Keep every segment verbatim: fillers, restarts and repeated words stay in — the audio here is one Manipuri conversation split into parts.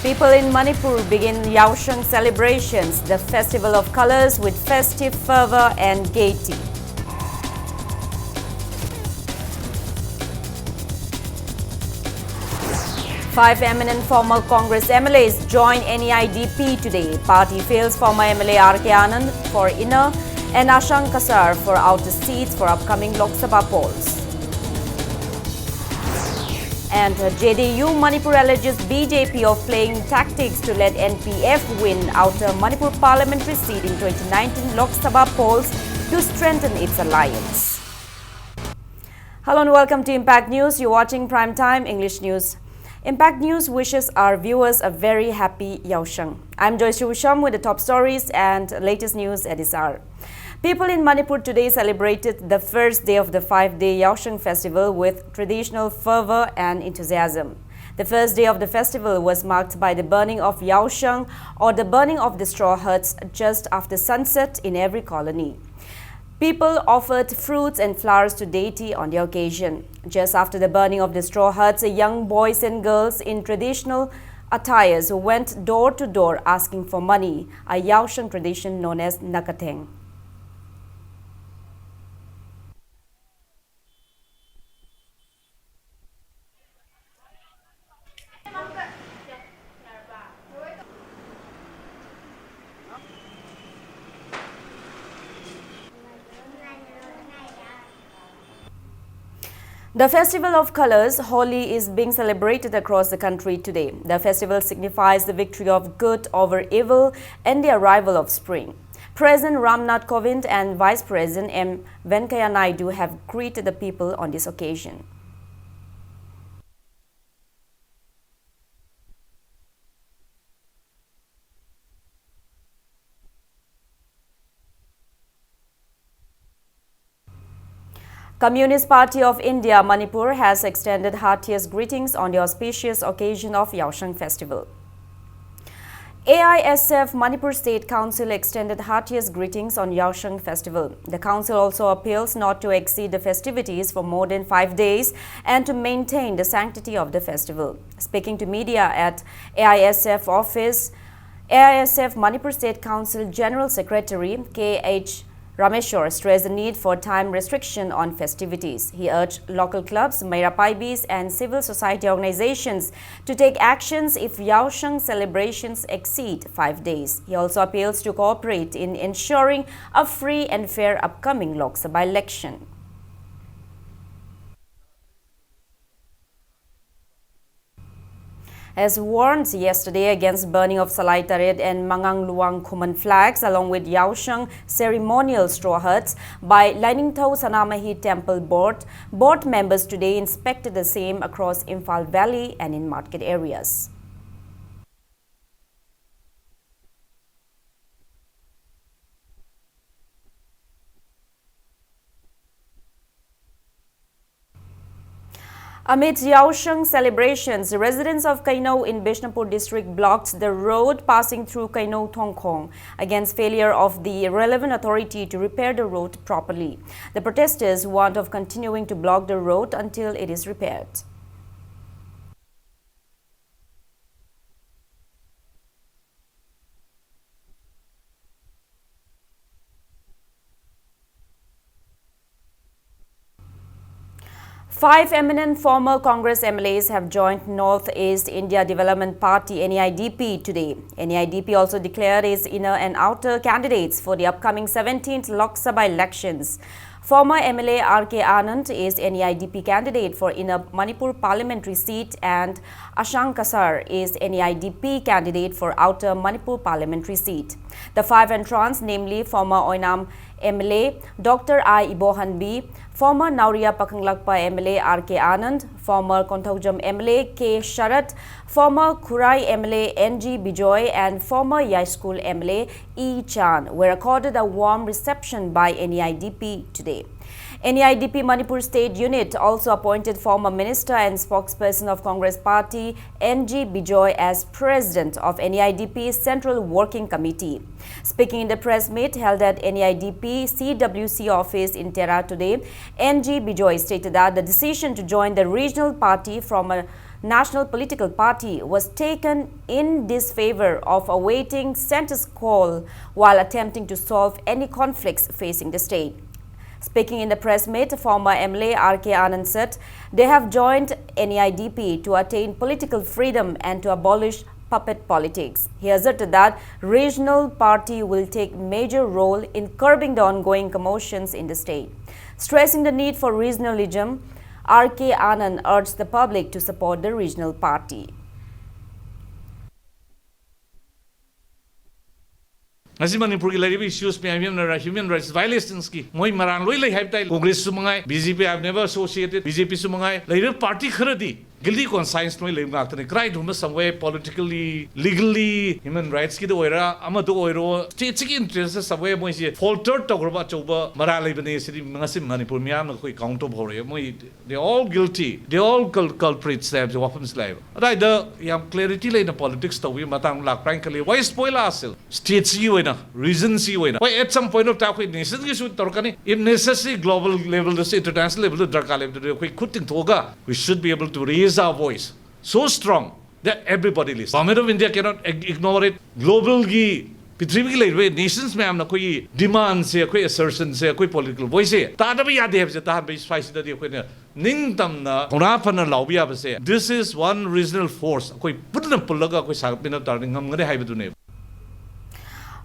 People in Manipur begin Yaosheng celebrations, the festival of colors, with festive fervor and gaiety. Five eminent former Congress M L As join N E I D P today. Party fields former M L A R K Anand for inner and Ashank Kasar for outer seats for upcoming Lok Sabha polls. And J D U Manipur alleges B J P of playing tactics to let N P F win outer Manipur parliamentary seat in twenty nineteen Lok Sabha polls to strengthen its alliance. Hello and welcome to Impact News. You're watching Prime Time English News. Impact News wishes our viewers a very happy Yaosheng. I'm Joyce Shusham with the top stories and latest news at this hour. People in Manipur today celebrated the first day of the five-day Yaosheng festival with traditional fervor and enthusiasm. The first day of the festival was marked by the burning of Yaosheng, or the burning of the straw huts, just after sunset in every colony. People offered fruits and flowers to deity on the occasion. Just after the burning of the straw huts, young boys and girls in traditional attires went door to door asking for money, a Yaosheng tradition known as Nakateng. The Festival of Colors, Holi, is being celebrated across the country today. The festival signifies the victory of good over evil and the arrival of spring. President Ramnath Kovind and Vice President M Venkaiah Naidu have greeted the people on this occasion. Communist Party of India, Manipur, has extended heartiest greetings on the auspicious occasion of Yaosheng Festival. A I S F Manipur State Council extended heartiest greetings on Yaosheng Festival. The council also appeals not to exceed the festivities for more than five days and to maintain the sanctity of the festival. Speaking to media at A I S F office, A I S F Manipur State Council General Secretary K H Rameshwar stressed the need for time restriction on festivities. He urged local clubs, Meira Paibis, and civil society organizations to take actions if Yaosheng celebrations exceed five days. He also appeals to cooperate in ensuring a free and fair upcoming Lok Sabha election. As warned yesterday against burning of Salai Taret and Mangang Luang Khuman flags along with Yaosheng ceremonial straw huts by Lainingthou Sanamahi Temple Board, board members today inspected the same across Imphal Valley and in market areas. Amid Yaosheng celebrations, residents of Keinou in Bishnupur district blocked the road passing through Keinou Thongkhong against failure of the relevant authority to repair the road properly. The protesters warned of continuing to block the road until it is repaired. Five eminent former Congress M L As have joined North East India Development Party, N E I D P, today. N E I D P also declared its inner and outer candidates for the upcoming seventeenth Lok Sabha elections. Former M L A R K Anand is N E I D P candidate for Inner Manipur Parliamentary seat and Ashang Kasar is N E I D P candidate for Outer Manipur Parliamentary seat. The five entrants, namely former Oinam M L A Doctor I Ibohanbi, former Naoriya Pakhanglakpa M L A R K Anand, former Konthoujam M L A K Sharat, former Khurai M L A N G Bijoy, and former Yaiskhul M L A E Chan, were accorded a warm reception by N E I D P today. N E I D P Manipur State Unit also appointed former minister and spokesperson of Congress party N G Bijoy as president of N E I D P Central Working Committee. Speaking in the press meet held at N E I D P C W C office in Tera today, N G Bijoy stated that the decision to join the regional party from a national political party was taken in disfavor of awaiting centre's call while attempting to solve any conflicts facing the state. Speaking in the press meet, former M L A R K Anand said they have joined N E I D P to attain political freedom and to abolish puppet politics. He asserted that regional party will take major role in curbing the ongoing commotions in the state. Stressing the need for regionalism, R K Anand urged the public to support the regional party. ꯉꯁꯤ ꯃꯅꯤꯄꯨꯔꯒꯤ ꯂꯩꯔꯤꯕ ꯏꯁꯨꯁ ꯃꯌꯥꯝ ꯌꯥꯝꯅ ꯍ꯭ꯌꯨꯃꯦꯟ ꯔꯥꯏꯠꯁ ꯚꯥꯏꯑꯣꯂꯦꯁꯟꯁꯀꯤ ꯃꯣꯏ ꯃꯔꯥꯡ ꯂꯣꯏ ꯂꯩ ꯍꯥꯏꯕ ꯇꯥꯏ꯫ ꯀꯣꯡꯒ꯭ꯔꯦꯁꯁꯨ ꯃꯉꯥꯏ, B J P, I have never associated, B J ꯄꯤꯁꯨ ꯃꯉꯥꯏ, ꯂꯩꯔꯤꯕ ꯄꯥꯔꯇꯤ ꯈꯔꯗꯤ ꯒꯤꯜꯇꯤ ꯀꯣꯟꯁꯥꯏꯟꯁ ꯂꯣꯏ ꯂꯩꯕ ꯉꯥꯛꯇꯅꯤ꯫ ꯀꯗꯥꯏꯗꯒꯨꯝꯕ ꯁꯝꯋꯦ ꯄꯣꯂꯤꯇꯤꯀꯦꯜꯂꯤ, ꯂꯤꯒꯜꯂꯤ, ꯍ꯭ꯌꯨꯃꯦꯟ ꯔꯥꯏꯠꯁꯀꯤꯗ ꯑꯣꯏꯔ, ꯑꯃꯗ ꯑꯣꯏꯔꯣ, ꯁ꯭ꯇꯦꯠꯁꯤꯒꯤ ꯏꯟꯇꯔꯦꯁꯇ ꯁꯝꯋꯦ ꯃꯣꯏꯁꯦ ꯐꯣꯜꯇꯔ ꯇꯧꯈ꯭ꯔꯕ ꯑꯆꯧꯕ ꯃꯔꯥ ꯂꯩꯕꯅꯦ꯫ ꯁꯤꯗꯤ ꯉꯁꯤ ꯃꯅꯤꯄꯨꯔ ꯃꯤꯌꯥꯝꯅ ꯑꯩꯈꯣꯏ ꯀꯥꯎꯟ ꯇꯧꯕ ꯍꯧꯔꯛꯑꯦ꯫ ꯃꯣꯏ they all guilty, they all cul- culprits ꯍꯥꯏꯕꯁꯦ ꯋꯥꯐꯝꯁꯤ ꯂꯥꯛꯑꯦꯕ꯫ ꯑꯗꯥꯏꯗ ꯌꯥꯝ ꯀ꯭ꯂꯦꯔꯤꯇꯤ ꯂꯩꯅ ꯄꯣꯂꯤꯇꯤꯛꯁ ꯇꯧꯕꯒꯤ ꯃꯇꯥꯡ ꯂꯥꯛꯄ꯭ꯔꯥ ꯍꯥꯏꯅ ꯈꯜꯂꯤ꯫ Why spoil ourselves? ꯁ꯭ꯇꯦꯠꯁꯤꯒꯤ ꯑꯣꯏꯅ, ꯔꯤꯖꯟꯁꯤꯒꯤ ꯑꯣꯏꯅ꯫ ꯍꯣꯏ, at some point of time ꯑꯩꯈꯣꯏ ꯅꯦꯁꯟꯒꯤꯁꯨ ꯇꯧꯔꯛꯀꯅꯤ꯫ If necessary, global levelꯗꯁꯨ, international levelꯗ ꯗꯔꯀꯥꯔ ꯂꯩꯕꯗꯨꯗꯤ ꯑꯩꯈꯣꯏ ꯈꯨꯠ ꯇꯤꯡꯊꯣꯛꯑꯒ we should be able to raise our voice so strong that everybody listen. Government of India cannot ig- ignore it. ꯒ꯭ꯂꯣꯕꯦꯜꯒꯤ, ꯄ꯭ꯔꯤꯊꯤꯕꯤꯒꯤ ꯂꯩꯔꯤꯕ ꯅꯦꯁꯟꯁ ꯃꯌꯥꯝꯅ ꯑꯩꯈꯣꯏꯒꯤ ꯗꯤꯃꯥꯟꯁꯦ, ꯑꯩꯈꯣꯏ ꯑꯁꯔꯁꯟꯁꯦ, ꯑꯩꯈꯣꯏ ꯄꯣꯂꯤꯇꯤꯀꯦꯜ ꯚꯣꯏꯁꯁꯦ ꯇꯥꯗꯕ ꯌꯥꯗꯦ ꯍꯥꯏꯕꯁꯦ ꯇꯥꯍꯟꯕꯒꯤ ꯁ꯭ꯋꯥꯏꯁꯤꯗꯗꯤ ꯑꯩꯈꯣꯏꯅ ꯅꯤꯡꯇꯝꯅ ꯊꯧꯅꯥ ꯐꯅ ꯂꯥꯎꯕ ꯌꯥꯕꯁꯦ, this is one regional force, ꯑꯩꯈꯣꯏ ꯄꯨꯟꯅ ꯄꯨꯜꯂꯒ ꯑꯩꯈꯣꯏ ꯁꯥꯒꯠꯃꯤꯟꯅꯕ ꯇꯥꯔꯗꯤ ꯉꯝꯒꯅꯤ ꯍꯥꯏꯕꯗꯨꯅꯦꯕ꯫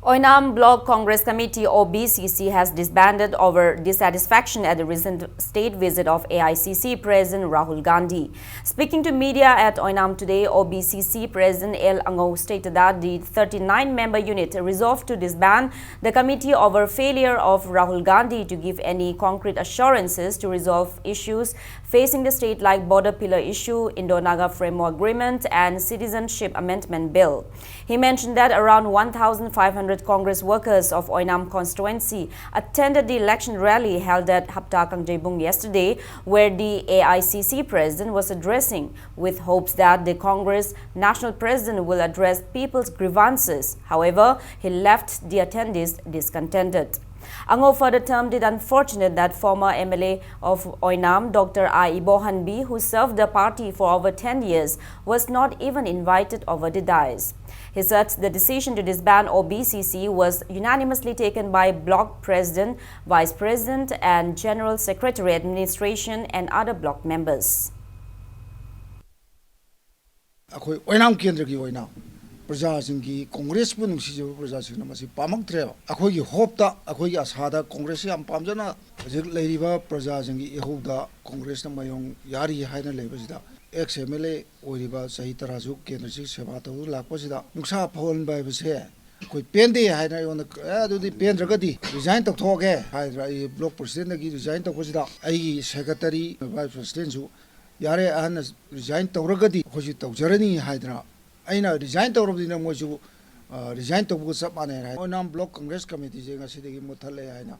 Oinam Block Congress Committee, O B C C, has disbanded over dissatisfaction at the recent state visit of A I C C President Rahul Gandhi. Speaking to media at Oinam today, O B C C President L Angou stated that the thirty-nine member unit resolved to disband the committee over failure of Rahul Gandhi to give any concrete assurances to resolve issues facing the state like border pillar issue, Indo-Naga Framework Agreement and Citizenship Amendment Bill. He mentioned that around one thousand five hundred Congress workers of Oinam constituency attended the election rally held at Hapta Kangjeibung yesterday, where the A I C C president was addressing, with hopes that the Congress national president will address people's grievances. However, he left the attendees discontented. Ango further termed it unfortunate that former M L A of Oinam, Doctor I Ibohanbi, who served the party for over ten years, was not even invited over the dais. He said the decision to disband O B C C was unanimously taken by bloc president, vice president, and general secretary administration and other bloc members. ꯑꯩꯈꯣꯏ ꯑꯣꯏꯅꯥꯝ ꯀꯦꯟꯗ꯭ꯔꯒꯤ ꯑꯣꯏꯅ ꯄ꯭ꯔꯖꯥꯁꯤꯡꯒꯤ, ꯀꯣꯡꯒ꯭ꯔꯦꯁꯄꯨ ꯅꯨꯡꯁꯤꯖꯕ ꯄ꯭ꯔꯖꯥꯁꯤꯡꯅ ꯃꯁꯤ ꯄꯥꯝꯃꯛꯇ꯭ꯔꯦꯕ꯫ ꯑꯩꯈꯣꯏꯒꯤ ꯍꯣꯞꯇ, ꯑꯩꯈꯣꯏꯒꯤ ꯑꯁꯥꯗ ꯀꯣꯡꯒ꯭ꯔꯦꯁꯁꯤ ꯌꯥꯝ ꯄꯥꯝꯖꯅ ꯍꯧꯖꯤꯛ ꯂꯩꯔꯤꯕ ꯄ꯭ꯔꯖꯥꯁꯤꯡꯒꯤ ꯏꯍꯧꯗ ꯀꯣꯡꯒ꯭ꯔꯦꯁꯅ ꯃꯥꯏꯌꯣꯡ ꯌꯥꯔꯤ ꯍꯥꯏꯅ ꯂꯩꯕꯁꯤꯗ, ꯑꯦꯛꯁ ꯑꯦꯝ ꯑꯦꯜ ꯑꯦ ꯑꯣꯏꯔꯤꯕ ꯆꯍꯤ ꯇꯔꯥ ꯇꯔꯨꯛ ꯀꯦꯟꯗ꯭ꯔꯁꯤ ꯁꯦꯕꯥ ꯇꯧꯗꯨꯅ ꯂꯥꯛꯄꯁꯤꯗ ꯅꯨꯡꯁꯥ ꯐꯧꯍꯟꯕ ꯍꯥꯏꯕꯁꯦ ꯑꯩꯈꯣꯏ ꯄꯦꯟꯗꯦ ꯍꯥꯏꯅ ꯑꯩꯉꯣꯟꯗ, "ꯑꯦ, ꯑꯗꯨꯗꯤ ꯄꯦꯟꯗ꯭ꯔꯒꯗꯤ ꯔꯤꯖꯥꯏꯟ ꯇꯧꯊꯣꯛꯑꯒꯦ" ꯍꯥꯏꯗꯅ ꯑꯩ ꯕ꯭ꯂꯣꯛ ꯄ꯭ꯔꯁꯤꯗꯦꯟꯗꯒꯤ ꯔꯤꯖꯥꯏꯟ ꯇꯧꯕꯁꯤꯗ ꯑꯩꯒꯤ ꯁꯦꯀ꯭ꯔꯦꯇꯔꯤ, ꯚꯥꯏꯁ ꯄ꯭ꯔꯁꯤꯗꯦꯟꯁꯨ, "ꯌꯥꯔꯦ, ꯑꯍꯟꯅ ꯔꯤꯖꯥꯏꯟ ꯇꯧꯔꯒꯗꯤ ꯑꯩꯈꯣꯏꯁꯨ ꯇꯧꯖꯔꯅꯤ" ꯍꯥꯏꯗꯅ, ꯑꯩꯅ ꯔꯤꯖꯥꯏꯟ ꯇꯧꯔꯕꯅꯤꯅ ꯃꯣꯏꯁꯨ, ꯑ, ꯔꯤꯖꯥꯏꯟ ꯇꯧꯕꯒ ꯆꯞ ꯃꯥꯟꯅꯩ ꯍꯥꯏ꯫ ꯑꯣꯏꯅꯥꯝ ꯕ꯭ꯂꯣꯛ ꯀꯪꯒ꯭ꯔꯦꯁ ꯀꯃꯤꯇꯤꯁꯦ ꯉꯁꯤꯗꯒꯤ ꯃꯨꯠꯊꯠꯂꯦ ꯍꯥꯏꯅ꯫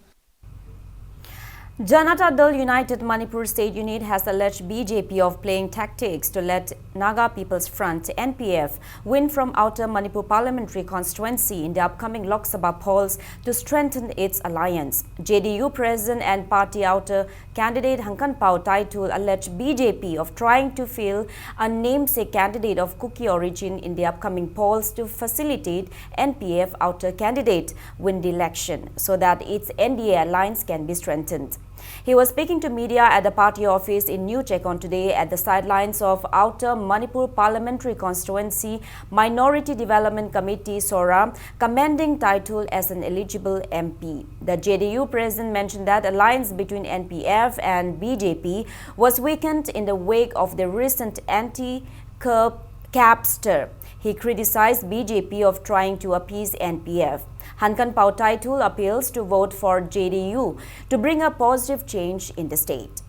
Janata Dal United Manipur State Unit has alleged B J P of playing tactics to let Naga People's Front, N P F, win from Outer Manipur Parliamentary Constituency in the upcoming Lok Sabha polls to strengthen its alliance. J D U President and party outer candidate Hankanpao Taitul alleged B J P of trying to fill a namesake candidate of Kuki origin in the upcoming polls to facilitate N P F outer candidate win the election so that its N D A alliance can be strengthened. He was speaking to media at the party office in New Checkon today at the sidelines of Outer Manipur Parliamentary Constituency Minority Development Committee, SORA, commending Taitul as an eligible M P. The J D U president mentioned that alliance between N P F and B J P was weakened in the wake of the recent anti-curb cap stir. He criticized B J P of trying to appease N P F. Hankanpao Taitul appeals to vote for J D U to bring a positive change in the state.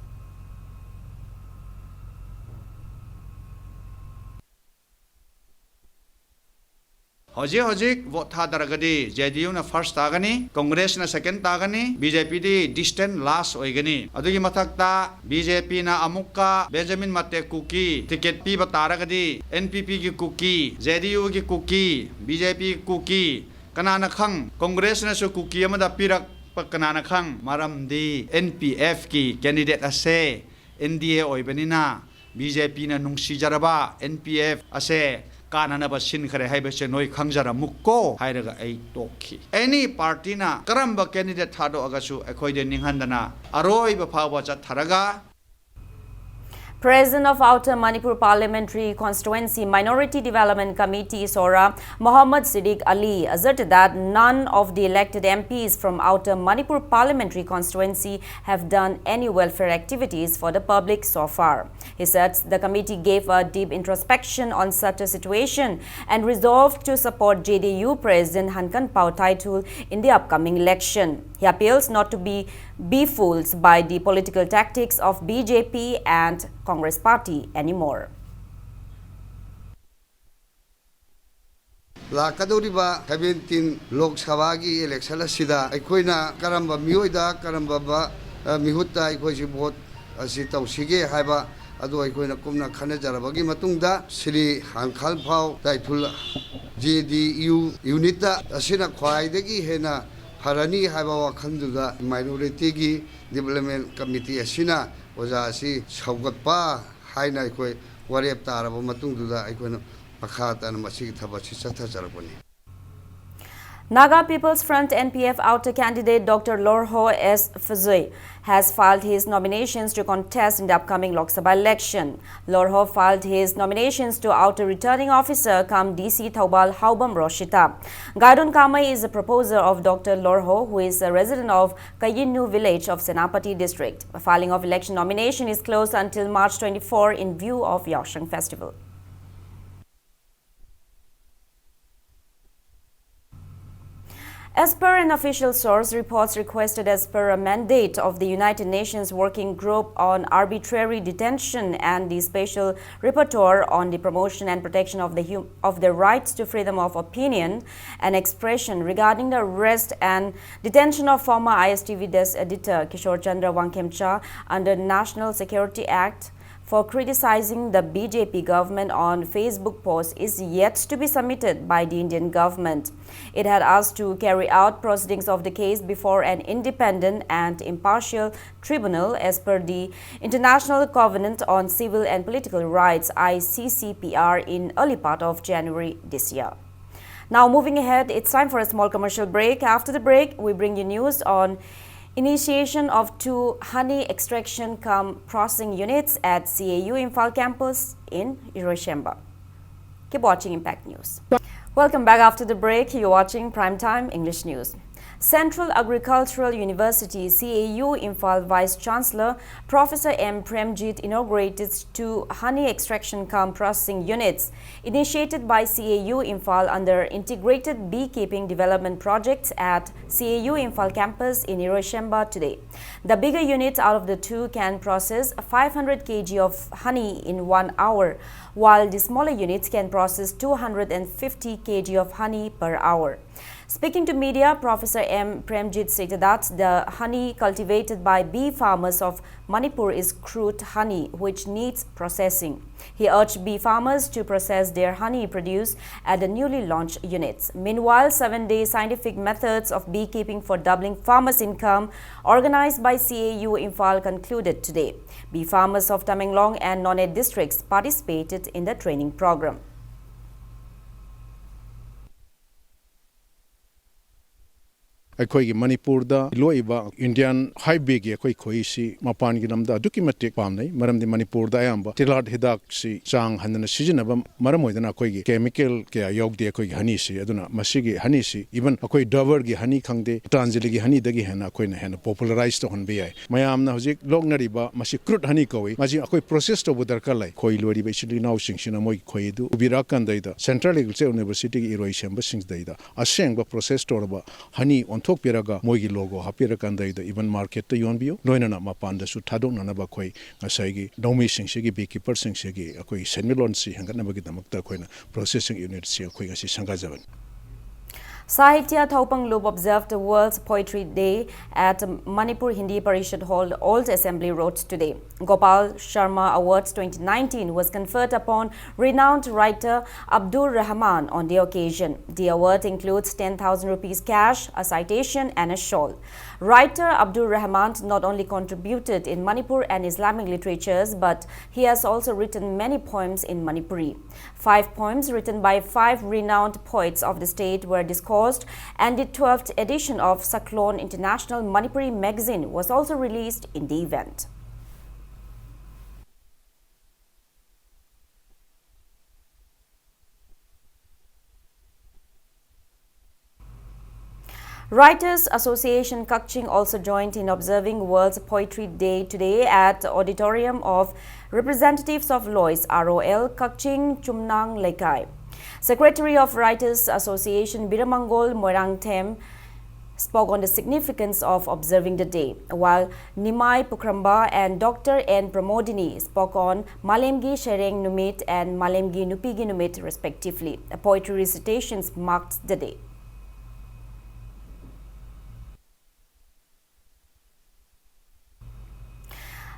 ꯍꯧꯖꯤꯛ ꯍꯧꯖꯤꯛ ꯚꯣꯠ ꯊꯥꯗꯔꯒꯗꯤ ꯖꯦ ꯗꯤ ꯌꯨꯅ ꯐꯥꯔꯁ ꯇꯥꯒꯅꯤ, ꯀꯣꯡꯒ꯭ꯔꯦꯁꯅ ꯁꯦꯀꯦꯟ ꯇꯥꯒꯅꯤ, ꯕꯤ ꯖꯦ ꯄꯤꯗꯤ ꯗꯤꯁꯇꯦꯟ ꯂꯥꯁ ꯑꯣꯏꯒꯅꯤ꯫ ꯑꯗꯨꯒꯤ ꯃꯊꯛꯇ ꯕꯤ ꯖꯦ ꯄꯤꯅ ꯑꯃꯨꯛꯀ ꯕꯦꯟꯖꯥꯃꯤꯟ ꯃꯇꯦ ꯀꯨꯀꯤ ꯇꯤꯀꯦꯠ ꯄꯤꯕ ꯇꯥꯔꯒꯗꯤ ꯑꯦꯟ ꯄꯤ ꯄꯤꯒꯤ ꯀꯨꯀꯤ, ꯖꯦ ꯗꯤ ꯌꯨꯒꯤ ꯀꯨꯀꯤ, ꯕꯤ ꯖꯦ ꯄꯤ ꯀꯨꯀꯤ, ꯀꯅꯥꯅ ꯈꯪ, ꯀꯣꯡꯒ꯭ꯔꯦꯁꯅꯁꯨ ꯀꯨꯀꯤ ꯑꯃꯗ ꯄꯤꯔꯛꯄ ꯀꯅꯥꯅ ꯈꯪ? ꯃꯔꯝꯗꯤ ꯑꯦꯟ ꯄꯤ ꯑꯦꯐꯀꯤ ꯀꯦꯟꯗꯤꯗꯦꯠ ꯑꯁꯦ ꯑꯦꯟ ꯗꯤ ꯑꯦ ꯑꯣꯏꯕꯅꯤꯅ ꯕꯤ ꯖꯦ ꯄꯤꯅ ꯅꯨꯡꯁꯤꯖꯔꯕ ꯑꯦꯟ ꯄꯤ ꯑꯦꯐ ꯑꯁꯦ ꯀꯥꯟꯅꯅꯕ ꯁꯤꯟꯈ꯭ꯔꯦ ꯍꯥꯏꯕꯁꯦ ꯅꯣꯏ ꯈꯪꯖꯔꯝꯃꯨꯀꯣ ꯍꯥꯏꯔꯒ ꯑꯩ ꯇꯣꯛꯈꯤ꯫ ꯑꯦꯅꯤ ꯄꯥꯔꯇꯤꯅ ꯀꯔꯝꯕ ꯀꯦꯟꯗꯤꯗꯦꯠ ꯊꯥꯗꯣꯛꯑꯒꯁꯨ ꯑꯩꯈꯣꯏꯗꯤ ꯅꯤꯡꯍꯟꯗꯅ ꯑꯔꯣꯏꯕ ꯐꯥꯎꯕ ꯆꯠꯊꯔꯒ President of Outer Manipur Parliamentary Constituency Minority Development Committee, SORA, Mohammad Siddiq Ali, asserted that none of the elected M Ps from Outer Manipur Parliamentary Constituency have done any welfare activities for the public so far. He said the committee gave a deep introspection on such a situation and resolved to support J D U President Hankan Pao Taithul in the upcoming election. He appeals not to be be fooled by the political tactics of B J P and Congress party anymore. ꯂꯥꯛꯀꯗꯧꯔꯤꯕ ꯁꯚꯦꯟꯇꯤꯟ ꯂꯣꯛ ꯁꯚꯥꯒꯤ ꯏꯂꯦꯛꯁꯟ ꯑꯁꯤꯗ ꯑꯩꯈꯣꯏꯅ ꯀꯔꯝꯕ ꯃꯤꯑꯣꯏꯗ ꯀꯔꯝꯕ ꯃꯤꯍꯨꯠꯇ ꯑꯩꯈꯣꯏꯁꯤ ꯚꯣꯠ ꯑꯁꯤ ꯇꯧꯁꯤꯒꯦ ꯍꯥꯏꯕ ꯑꯗꯨ ꯑꯩꯈꯣꯏꯅ ꯀꯨꯞꯅ ꯈꯟꯅꯖꯔꯕꯒꯤ ꯃꯇꯨꯡꯗ ꯁ꯭ꯔꯤ ꯍꯥꯟꯈꯥꯜ ꯐꯥꯎ ꯇꯥꯏꯊꯨꯜ ꯖꯦ ꯗꯤ ꯌꯨ ꯌꯨꯅꯤꯠꯇ ꯑꯁꯤꯅ ꯈ꯭ꯋꯥꯏꯗꯒꯤ ꯍꯦꯟꯅ ꯐꯔꯅꯤ ꯍꯥꯏꯕ ꯋꯥꯈꯜꯗꯨꯗ ꯃꯥꯏꯅꯣꯔꯤꯇꯤꯒꯤ ꯗꯤꯕꯂꯞꯃꯦꯟ ꯀꯃꯤꯇꯤ ꯑꯁꯤꯅ ꯑꯣꯖꯥ ꯑꯁꯤ ꯁꯧꯒꯠꯄ ꯍꯥꯏꯅ ꯑꯩꯈꯣꯏ ꯋꯥꯔꯦꯞ ꯇꯥꯔꯕ ꯃꯇꯨꯡꯗꯨꯗ ꯑꯩꯈꯣꯏꯅ ꯃꯈꯥ ꯇꯥꯅ ꯃꯁꯤꯒꯤ ꯊꯕꯛꯁꯤ ꯆꯠꯊꯖꯔꯛꯄꯅꯤ꯫ Naga People's Front N P F outer candidate Doctor Lorho S Fazui has filed his nominations to contest in the upcoming Lok Sabha election. Lorho filed his nominations to outer returning officer cum D C Thoubal Haobam Roshita. Gaidon Kamei is a proposer of Doctor Lorho, who is a resident of Kayinu village of Senapati district. Filing of election nomination is closed until March twenty-four in view of Yaoshang festival. As per an official source, reports requested as per a mandate of the United Nations Working Group on Arbitrary Detention and the Special Rapporteur on the Promotion and Protection of the, hum- of the Rights to Freedom of Opinion and Expression regarding the arrest and detention of former I S T V desk editor Kishore Chandra Wangkhemcha under the National Security Act for criticizing the B J P government on Facebook post is yet to be submitted by the Indian government. It had asked to carry out proceedings of the case before an independent and impartial tribunal as per the International Covenant on Civil and Political Rights, I C C P R, in early part of January this year. Now, moving ahead, it's time for a small commercial break. After the break, we bring you news on initiation of two honey extraction cum processing units at C A U Imphal campus in Iroishemba. Keep watching Impact News. Welcome back after the break. You're watching Primetime English News. Central Agricultural University, C A U Imphal Vice Chancellor Professor M Premjit inaugurated two honey extraction cum processing units initiated by C A U Imphal under Integrated Beekeeping Development Projects at C A U Imphal campus in Iroishemba today. The bigger unit out of the two can process five hundred kilograms of honey in one hour, while the smaller units can process two hundred fifty kilograms of honey per hour. Speaking to media, Professor M Premjit stated that the honey cultivated by bee farmers of Manipur is crude honey, which needs processing. He urged bee farmers to process their honey produced at the newly launched units. Meanwhile, seven-day scientific methods of beekeeping for doubling farmers' income, organized by C A U Imphal, concluded today. Bee farmers of Tamenglong and Noney districts participated in the training program. ꯑꯩꯈꯣꯏꯒꯤ ꯃꯅꯤꯄꯨꯔꯗ ꯂꯣꯛꯏꯕ ꯏꯟꯗꯤꯌꯥꯟ ꯍꯥꯏꯕꯦꯒꯤ ꯑꯩꯈꯣꯏ ꯈꯣꯏꯁꯤ ꯃꯄꯥꯟꯒꯤ ꯂꯝꯗ ꯑꯗꯨꯛꯀꯤ ꯃꯇꯤꯛ ꯄꯥꯝꯅꯩ꯫ ꯃꯔꯝꯗꯤ ꯃꯅꯤꯄꯨꯔꯗ ꯑꯌꯥꯝꯕ ꯇꯤꯜꯍꯥꯠ ꯍꯤꯗꯥꯛꯁꯤ ꯆꯥꯡ ꯍꯟꯗꯅ ꯁꯤꯖꯤꯟꯅꯕ ꯃꯔꯝ ꯑꯣꯏꯗꯅ ꯑꯩꯈꯣꯏꯒꯤ ꯀꯦꯃꯤꯀꯦꯜ ꯀꯌꯥ ꯌꯥꯎꯗꯦ ꯑꯩꯈꯣꯏꯒꯤ ꯍꯅꯤꯁꯤ꯫ ꯑꯗꯨꯅ ꯃꯁꯤꯒꯤ ꯍꯅꯤꯁꯤ even ꯑꯩꯈꯣꯏ ꯗꯕꯔꯒꯤ ꯍꯅꯤ ꯈꯪꯗꯦ, ꯄꯇꯥꯟꯖꯂꯤꯒꯤ ꯍꯅꯤꯗꯒꯤ ꯍꯦꯟꯅ ꯑꯩꯈꯣꯏꯅ ꯍꯦꯟꯅ ꯄꯣꯄꯨꯂꯔꯥꯏꯁ ꯇꯧꯍꯟꯕ ꯌꯥꯏ꯫ ꯃꯌꯥꯝꯅ ꯍꯧꯖꯤꯛ ꯂꯣꯛꯅꯔꯤꯕ ꯃꯁꯤ ꯀ꯭ꯔꯨꯗ ꯍꯅꯤ ꯀꯧꯏ꯫ ꯃꯁꯤ ꯑꯩꯈꯣꯏ ꯄ꯭ꯔꯣꯁꯦꯁ ꯇꯧꯕ ꯗꯔꯀꯥꯔ ꯂꯩ꯫ ꯈꯣꯏ ꯂꯣꯏꯔꯤꯕ ꯏꯆꯤꯜ ꯏꯅꯥꯎꯁꯤꯡꯁꯤꯅ ꯃꯣꯏꯒꯤ ꯈꯣꯏ ꯑꯗꯨ ꯄꯨꯕꯤꯔꯛꯑꯀꯥꯟꯗꯩꯗ ꯁꯦꯟꯇ꯭ꯔꯦꯜ ꯑꯦꯒ꯭ꯔꯤꯀꯜꯆꯔ ꯌꯨꯅꯤꯚꯔꯁꯤꯇꯤꯒꯤ ꯏꯔꯣꯏ ꯁꯦꯝꯕꯁꯤꯡꯗꯩꯗ ꯑꯁꯦꯡꯕ ꯄ꯭ꯔꯣꯁꯦꯁ ꯇꯧꯔꯕ ꯍꯅꯤ ꯑꯣꯟꯊꯣꯛꯄꯤꯔꯒ ꯃꯣꯏꯒꯤ ꯂꯣꯒꯣ ꯍꯥꯞꯄꯤꯔꯀꯥꯟꯗꯩꯗ even ꯃꯥꯔꯀꯦꯠꯇ ꯌꯣꯟꯕꯤꯌꯨ꯫ ꯂꯣꯏꯅꯅ ꯃꯄꯥꯟꯗꯁꯨ ꯊꯥꯗꯣꯛꯅꯅꯕ ꯑꯩꯈꯣꯏ ꯉꯁꯥꯏꯒꯤ ꯂꯧꯃꯤꯁꯤꯡꯁꯤꯒꯤ, ꯕꯤ ꯀꯤꯄꯔꯁꯤꯡꯁꯤꯒꯤ ꯑꯩꯈꯣꯏꯒꯤ ꯁꯦꯟꯃꯤꯠꯂꯣꯟꯁꯤ ꯍꯦꯟꯒꯠꯅꯕꯒꯤꯗꯃꯛꯇ ꯑꯩꯈꯣꯏꯅ ꯄ꯭ꯔꯣꯁꯦꯁꯤꯡ ꯌꯨꯅꯤꯠꯁꯤ ꯑꯩꯈꯣꯏ ꯉꯁꯤ ꯁꯪꯒꯥꯖꯕꯅꯤ꯫ Sahitya Thaupang Lup observed World's Poetry Day at Manipur Hindi Parishad Hall, Old Assembly Road today. Gopal Sharma Awards twenty nineteen was conferred upon renowned writer Abdur Rahman on the occasion. The award includes ten thousand rupees cash, a citation, and a shawl. Writer Abdur Rahman not only contributed in Manipur and Islamic literatures, but he has also written many poems in Manipuri. Five poems written by five renowned poets of the state were discussed, and the twelfth edition of Saklon International Manipuri magazine was also released in the event. Writers Association Kakching also joined in observing World's Poetry Day today at auditorium of Representatives of Lois R O L, Kakching Chumnang Leikai. Secretary of Writers Association Biramangol Moirangthem spoke on the significance of observing the day, while Nimai Pukhramba and Doctor N Pramodini spoke on Malemgi Shereng Numit and Malemgi Nupigi Numit, respectively. Poetry recitations marked the day.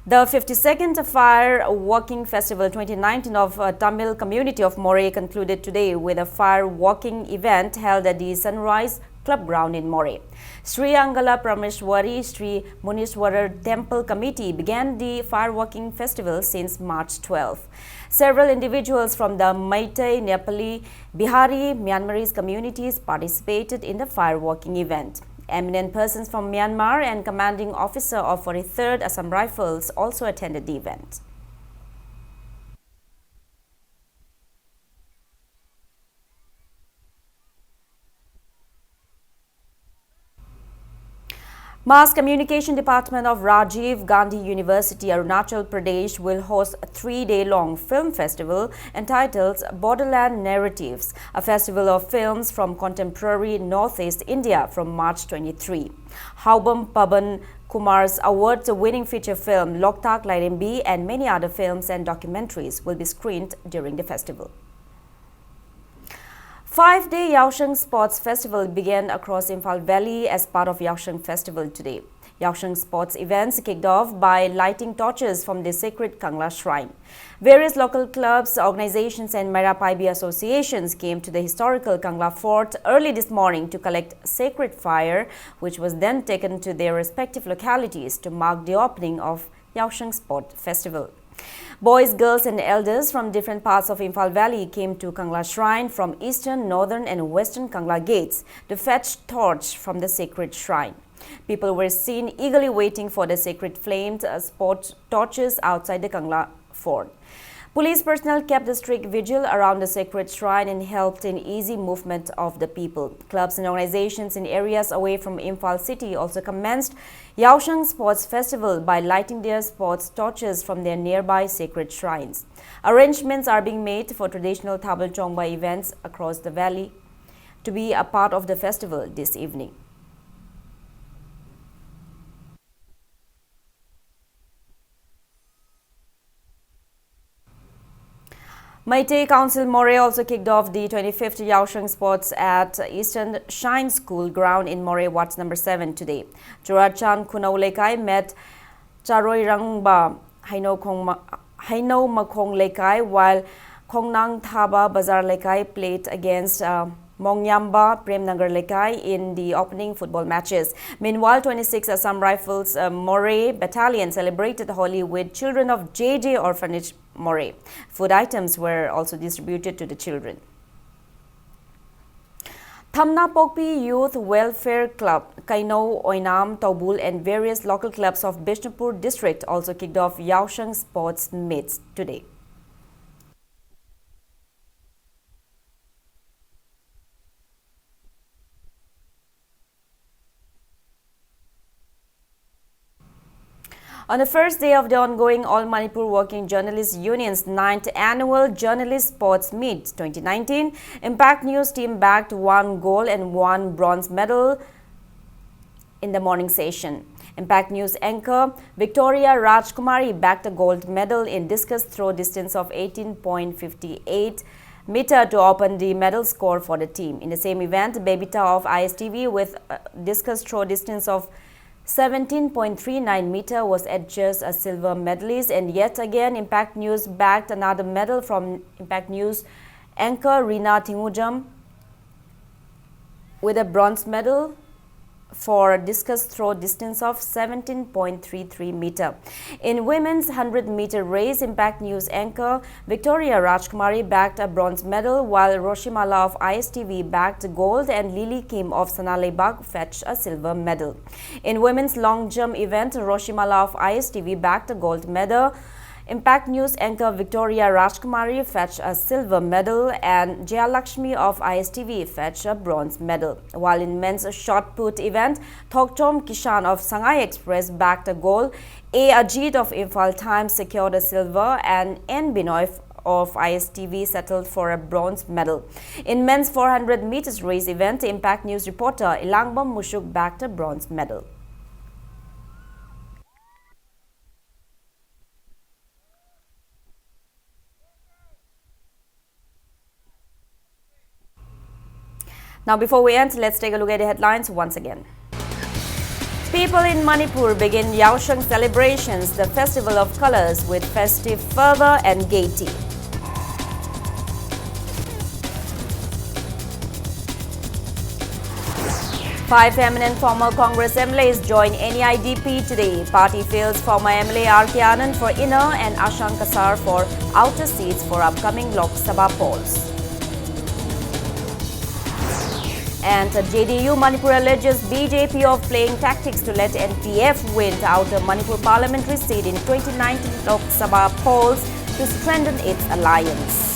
The fifty-second Fire Walking Festival twenty nineteen of, uh, Tamil community of Moreh concluded today with a fire walking event held at the Sunrise Club ground in Moreh. Sri Angala Prameshwari Sri Munishwarar Temple Committee began the fire walking festival since March twelve. Several individuals from the Meitei, Nepali, Bihari, Myanmarese communities participated in the fire walking event. Eminent persons from Myanmar and commanding officer of forty-third Assam Rifles also attended the event. Mass Communication Department of Rajiv Gandhi University, Arunachal Pradesh, will host a three-day-long film festival entitled Borderland Narratives, a festival of films from contemporary Northeast India from March twenty-three. Haobam Paban Kumar's award-winning feature film Loktak Lairembi and many other films and documentaries will be screened during the festival. Five-day Yaosheng Sports Festival began across Imphal Valley as part of Yaosheng Festival today. Yaosheng sports events kicked off by lighting torches from the sacred Kangla shrine. Various local clubs, organizations, and Meira Paibi associations came to the historical Kangla fort early this morning to collect sacred fire, which was then taken to their respective localities to mark the opening of Yaosheng Sport Festival. Boys, girls, and elders from different parts of Imphal Valley came to Kangla Shrine from eastern, northern, and western Kangla gates to fetch torch from the sacred shrine. People were seen eagerly waiting for the sacred flames, uh, sport torches outside the Kangla fort. Police personnel kept the strict vigil around the sacred shrine and helped in easy movement of the people. Clubs and organizations in areas away from Imphal city also commenced Yaosheng Sports Festival by lighting their sports torches from their nearby sacred shrines. Arrangements are being made for traditional Thabal Chongba events across the valley to be a part of the festival this evening. Meitei Council Moreh also kicked off the twenty-fifth Yaosheng Sports at Eastern Shrine School ground in Moreh, Ward number seven today. Churachan Khunau Leikai met Charoi Rangba Haino Khongma-, Haino Makhong Leikai, while Khongnang Thaba Bazar Leikai played against, uh, Mongyamba Premnagar Leikai in the opening football matches. Meanwhile, twenty-six Assam Rifles, uh, Moreh Battalion celebrated Holi with children of J J Orphanage Moreh. Food items were also distributed to the children. Thamnapokpi Youth Welfare Club, Kainou, Oinam, Toubul and various local clubs of Bishnupur district also kicked off Yaoshang Sports Meet today. On the first day of the ongoing All Manipur Working Journalists Union's ninth Annual Journalist Sports Meet twenty nineteen, Impact News team bagged one gold and one bronze medal in the morning session. Impact News anchor Victoria Rajkumari bagged a gold medal in discus throw distance of eighteen point five eight meter to open the medal score for the team. In the same event, Bebita of I S T V with a discus throw distance of seventeen point three nine meter was adjudged a silver medalist, and yet again Impact News bagged another medal from Impact News anchor Rina Tingujam with a bronze medal for a discus throw distance of seventeen point three three meter. In women's hundred meter race, Impact News anchor Victoria Rajkumari bagged a bronze medal, while Roshimala of I S T V bagged gold and Lily Kim of Sanaleibak fetched a silver medal. In women's long jump event, Roshimala of I S T V bagged a gold medal. Impact News anchor Victoria Rajkumari fetched a silver medal and Jayalakshmi of I S T V fetched a bronze medal. While in men's shot put event, Thokchom Kishan of Sangai Express bagged a gold, A Ajit of Imphal Times secured a silver, and N Binoy of I S T V settled for a bronze medal. In men's four hundred meters race event, Impact News reporter Ilangbam Mushuk bagged a bronze medal. Now, before we end, let's take a look at the headlines once again. People in Manipur begin Yaoshang celebrations, the festival of colors, with festive fervor and gaiety. Five eminent former Congress M L As join N E I D P today. Party fields former M L A R K Anand for inner and Ashank Kasar for outer seats for upcoming Lok Sabha polls. And J D U Manipur alleges B J P of playing tactics to let N P F win the Outer Manipur parliamentary seat in twenty nineteen Lok Sabha polls to strengthen its alliance.